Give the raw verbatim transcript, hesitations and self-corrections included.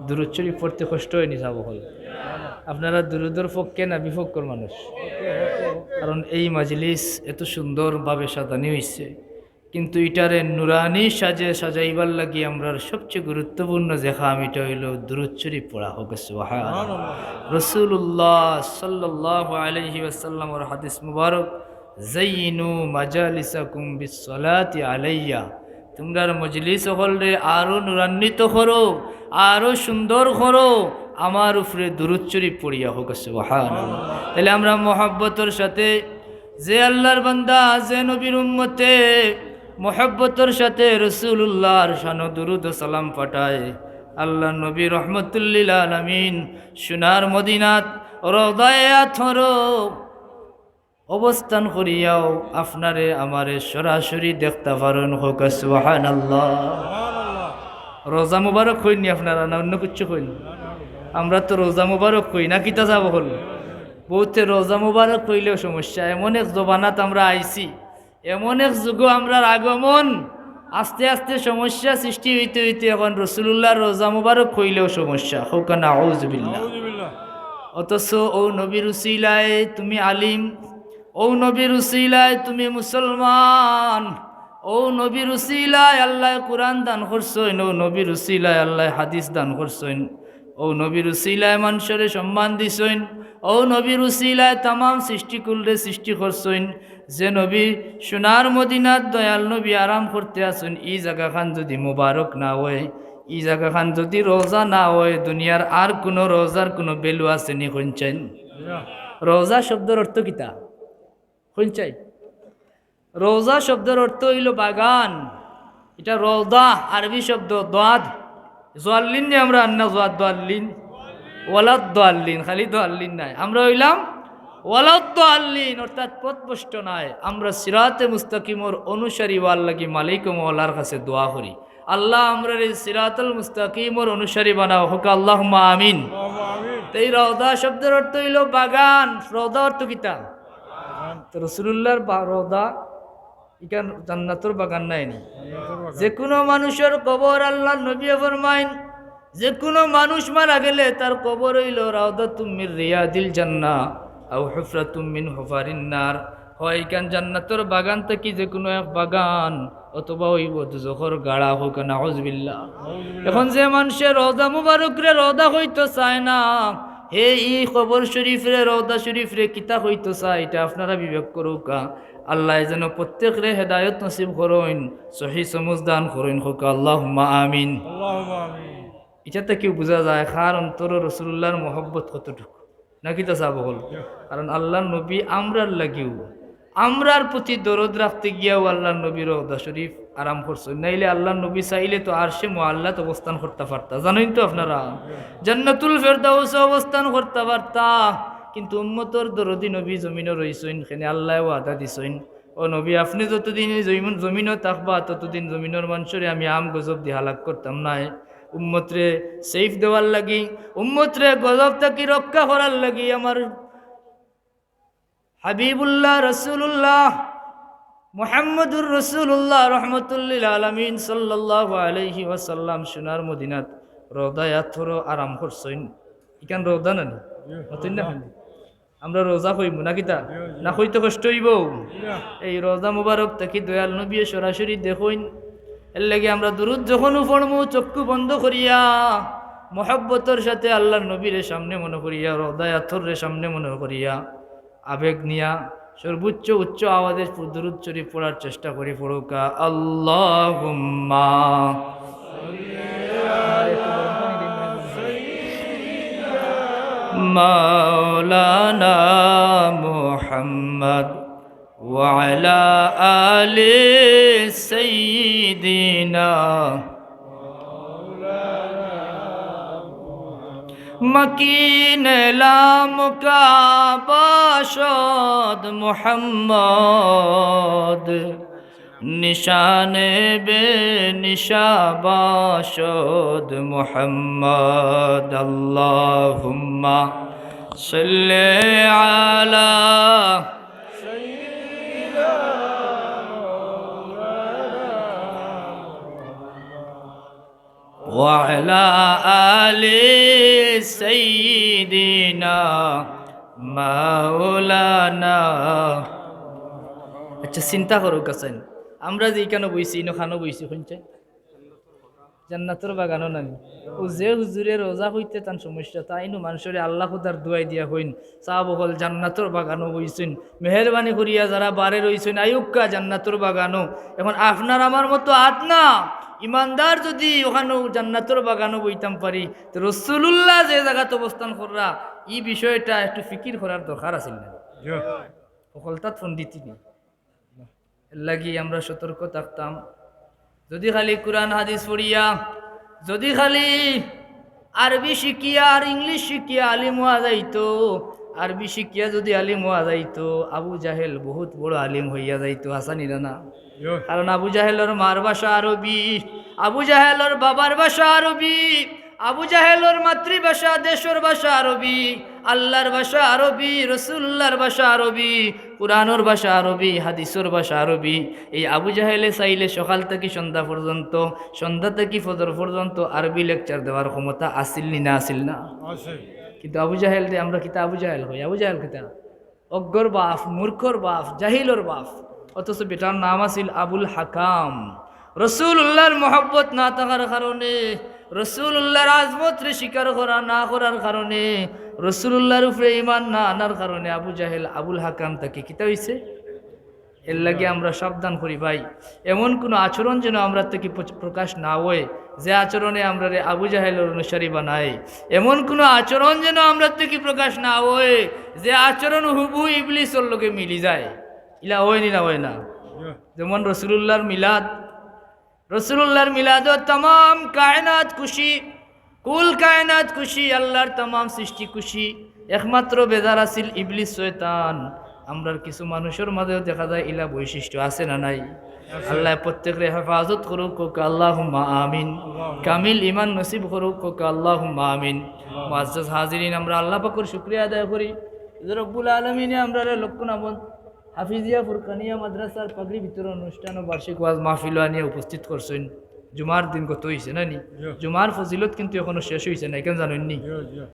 দুরুদ শরীফ পড়তে কষ্ট অয়নি সাব অকল? আপনারা দুরুদর পক্ষে না বিপক্ষর মানুষ? কারণ এই মজলিস এত সুন্দরভাবে সাজানি অইছে, কিন্তু ইটারে নুরানি সাজে সাজাইবার লাগি আমরার সবচেয়ে গুরুত্বপূর্ণ যে কাম, ইটা অইলো দুরুদ শরীফ পড়া। কউক্কা সুবহানাল্লাহ। রাসূলুল্লাহ সাল্লাল্লাহু আলাইহি ওয়াসাল্লামর হাদিস মুবারক, "যাইয়িনু মাজালিসাকুম বিসসালাতি আলাইয়া।" তুমরার মজলিস অকলরে আরো নুরান্বিত করো, আরো সুন্দর করো, আমার উপরে দুরুদ শরীফ পড়িয়া। কউক্কা সুবহানাল্লাহ। তাইলে আমরা মহব্বতর সাথে যে আল্লাহর বান্দা, যে নবীর উম্মতে মহব্বতর সাথে রাসূলুল্লাহর শানো দুরুদ ও সালাম পাঠায়, আল্লাহর নবী রহমতুল্লিল আলামিন সোনার মদিনাত রওজায়ে আতহরো অবস্থান করিয়াও আপনারে আমারে সরাসরি দেখতা পারইন। কউক্কা সুবহানাল্লাহ। রওজা মুবারক কইননি আপনারা, না অন্য কিচ্ছু কইন? আমরা তো রওজা মুবারক কই না, কিতা সাব অকল? বউতে রওজা মুবারক কইলেও সমস্যা। এমন এক জমানাত আমরা আইছি, এমন এক যুগো আমরার আগমন, আস্তে আস্তে সমস্যা সৃষ্টি অইতে অইতে এখন রাসূলুল্লাহর রওজা মুবারক কইলেও সমস্যা। কউক্কা নাউজুবিল্লাহ। নাউজুবিল্লাহ। অথচ অউ নবীর উসিলায় তুমি আলিম, অউ নবীর উসিলায় তুমি মুসলমান, অউ নবীর উসিলায় আল্লায় কুরআন দান করছইন, অউ নবীর উসিলায় আল্লায় হাদিস দান করছইন, অউ নবীর উসিলায় মানষরে সম্মান দিছইন, অউ নবীর উসিলায় তামাম সৃষ্টিকুলরে সৃষ্টি করছইন। যে নবী সোনার মদিনাত দয়াল নবী আরাম করতে আছইন, ই জাগাখান যুদি মুবারক না অয়, ই জাগাখান যুদি রওজা না অয়, দুনিয়ার আর কুনু রওজার কুনু value আছেনি? কইন চাইন। রওজা শব্দর অর্থ কিতা? কইন চাইন। রওজা শব্দর অর্থ অইলো বাগান। ইটা রওজা আরবি শব্দ, দোয়াদ। জোয়াল্লিন নি আমরা আন্না জোয়াদ দোয়াল্লিন? ওয়ালাদ দোয়াল্লিন, খালি দোয়াল্লিন নায়। আমরা অইলাম ওয়ালাদ দোয়াল্লিন, অর্থাৎ পথভ্রষ্ট নায়। আমরা সিরাতে মুস্তাকিমর অনুসারী অওয়ার লাগি মালিক ও মওলার কাছে দোয়া করি, "আল্লাহ, আমরারে সিরাতুল মুস্তাকিমর অনুসারী বানাও।" কউক্কা আল্লাহুম্মা আমিন। আল্লাহুম্মা আমিন। তে ই রওজা শব্দর অর্থ অইলো বাগান। রওজা অর্থ কিতা? তে রাসূলুল্লাহর বা-, রওজা ইখান জান্নাতর বাগান নায়নি? জান্নাতর বাগান। যে কুনু মানুষর কবর, আল্লাহর নবীয়ে ফরমাইন, যে কুনু মানুষ মারা গেলে তার কবর অইলো রাউদাতুম মিন রিয়াদিল জান্নাহ আও হুফরাতুম মিন হুফারিন নার, হয় ইখান জান্নাতর বাগান থাকি যে কুনু এক বাগান, অথবা অইবো দুজখর গাড়া। কউক্কা নাউজুবিল্লাহ। এখন যে মানষে রওজা মুবারকরে রওজা কইতো চায় না, হে ই কবর শরীফরে, রওজা শরীফরে কিতা কইতো চায়, ইটা আপনারা বিবেক করউক্কা। আল্লায় যেন প্রত্যেকরে হেদায়ত নসিব করইন, সহি সমঝ দান করইন, কউক্কা আল্লাহুম্মা আমিন। আল্লাহুম্মা আমিন। ইটা থাকিউ বুঝা যায় কার অন্তরো রাসূলুল্লাহর মহব্বত কতটুকু, না কিতা সাব অকল? কারণ আল্লাহর নবী আমরার লাগিউ, আমরার প্রতি দরদ রাখতে গিয়াউ আল্লাহর নবীর রওজা শরীফ আরাম করছইন, নাইলে আল্লাহর নবী চাইলে তো আরশে মুআল্লাত অবস্থান করতা পারতা, জানইন তো আপনারা, জান্নাতুল ফেরদাউসো অবস্থান করতা পারতা। কিন্তু উম্মতর দরদি নবী জমিনো রইছইন, কেনে আল্লায় ওয়াদা দিছইন, "ও নবী, আপনে যতদিন ই জমিন, জমিনো থাকবা, ততদিন জমিনর মানষরে আমি আম গজব দি হালাক করতাম নায়।" উম্মতরে safe দেওয়ার লাগি, উম্মতরে গজব থাকি রক্ষা করার লাগি আমার হাবিবুল্লাহ রাসূলুল্লাহ মুহাম্মদুর রাসূলুল্লাহ রহমতুল্লিল আলামিন সাল্লাল্লাহু আলাইহি ওয়াসাল্লাম সোনার মদিনাত রওজায়ে আতহরো আরাম করছইন। ইখান রওজা নানি? মাতইন না কেনে? আমরা রওজা কইমু না কিতা? না কইতে কষ্ট অইবো? এই রওজা মুবারক থাকি দয়াল নবীয়ে সরাসরি দেখইন। এরলাগি আমরা দুরুদ যখনউ পড়মু, চক্ষু বন্ধ করিয়া, মহব্বতর সাথে আল্লাহর নবীরে সামনে মনো করিয়া, রওজায়ে আতহররে সামনে মনো করিয়া, আবেগ নিয়া সর্বোচ্চ উচ্চ আওয়াজে দুরুদ শরীফ পড়ার চেষ্টা করি। পড়উক্কা, আল্লাহুম্মা মাওলানা মুহাম্মদ ওয়া আলা আলি সাইয়্যিদিনা মাকিন লামকা বাসদ মুহাম্মদ, নিশানে বে নিশা বাসদ মুহাম্মদ। আল্লাহুম্মা সাল্লি আলা وعلى آل سيدنا مولانا। আচ্ছা, চিন্তা করো কাছেন, আমরা যে এখানো বইছি, ইনো খানো বইছি, শুনছে জান্নাতর বাগানো নানি? ও যে হুজুরে রোজা হইতে তান সমস্যা, তাইনও মানুষরে আল্লাহ খুদার দুয়াই দিয়া হইন, সাহাব অকল জান্নাতর বাগানো বইছইন। মেহেরবানি করিয়া যারা বারে রইছইন, আইউক্কা জান্নাতর বাগানো। এখন আপনার আমার মতো আত না, ইমানদার যদি ওখানো জান্নাতর বাগানো বইতাম পারি, তো রসুলুল্লাহ যে জাগাত অবস্থান কররা, ই বিষয়টা একটু ফিকির করার দরকার আছিল না? হকলতাত পণ্ডিতি নেই। এর লাগি আমরা সতর্ক থাকতাম। যদি খালি কোরআন হাদিস পড়িয়া, যদি খালি আরবি শিখিয়া আর ইংলিশ শিখিয়া আলিম হওয়া যাইতো, আরবি শিখিয়া যদি আলিম হওয়া যাইতো, আবু জাহেল বহুত বড় আলিম হইয়া যাইতো, হাসানি না? কারণ আবু জাহেলর মার ভাষা আরবি, আবু জাহেলর বাবার ভাষা আরবি, আবু জাহেলর মাতৃভাষা, দেশর ভাষা আরবি, আল্লাহর ভাষা আরবি, রসুলুল্লাহর ভাষা আরবি, কোরআনর ভাষা আরবি, হাদিসর ভাষা আরবি। এই আবু জাহেলে চাইলে সকাল থাকি সন্ধ্যা পর্যন্ত, সন্ধ্যা থাকি ফজর পর্যন্ত আরবি লেকচার দেওয়ার ক্ষমতা আছিল নি না আছিল না? আছে। কিন্তু আবু জাহেলরে আমরা কিতা আবু জাহেল কই? আবু জাহেল কিতা? অজ্ঞর বাপ, মূর্খর বাপ, জাহিলর বাপ। অথচ বেটার নাম আছিল আবুল হাকাম। রসুলুল্লাহর মহব্বত না থাকার কারণে, রসুলুল্লাহর আজমতরে স্বীকার করা না করার কারণে, রসুলুল্লাহর উপরে ঈমান না আনার কারণে আবু জাহেল আবুল হাকাম থাকি কিতা হইছে? এর লাগি আমরা সাবধান করি ভাই, এমন কোনো আচরণ যেন আমরা থাকি প্র-, প্রকাশ না হয়, যে আচরণে আমরারে আবু জাহেলর অনুসারী বানায়। এমন কোনো আচরণ যেন আমরা থাকি প্রকাশ না হয়, যে আচরণ হুবহু ইবলিসর লগে মিলি যায়। ইলা হয় নি না হয় না? যেমন রসুলুল্লাহর মিলাদ, রসুলুল্লাহর মিলাদো তামাম কায়নাত খুশি, কুল কায়নাত খুশি, আল্লাহর তামাম সৃষ্টি খুশি। একমাত্র বেজার আছিল ইবলিস শয়তান। আমরার কিছু মানুষর মাঝেও দেখা যায় ইলা বৈশিষ্ট্য আছে না নাই? আল্লাহ প্রত্যেকরে হেফাজত করুক, কউক্কা আল্লাহুম্মা আমিন। কামিল ঈমান নসিব করুক, কউক্কা আল্লাহুম্মা আমিন। মুআজ্জাজ হাজিরিন, আমরা আল্লাহ পাকর শুকরিয়া আদায় করি যে রব্বুল আলামিনে আমরারে লক্ষ্মীনাথ হাফিজিয়া ফুরকানিয়া মাদ্রাসার পাগড়ি বিতরণ অনুষ্ঠান ও বার্ষিক ওয়াজ মাহফিল আনিয়া উপস্থিত করছইন। জুমার দিন গত হইছে না নি? জুমার ফজিলত কিন্তু এখনো শেষ হইছে না, এখান জানইন নি?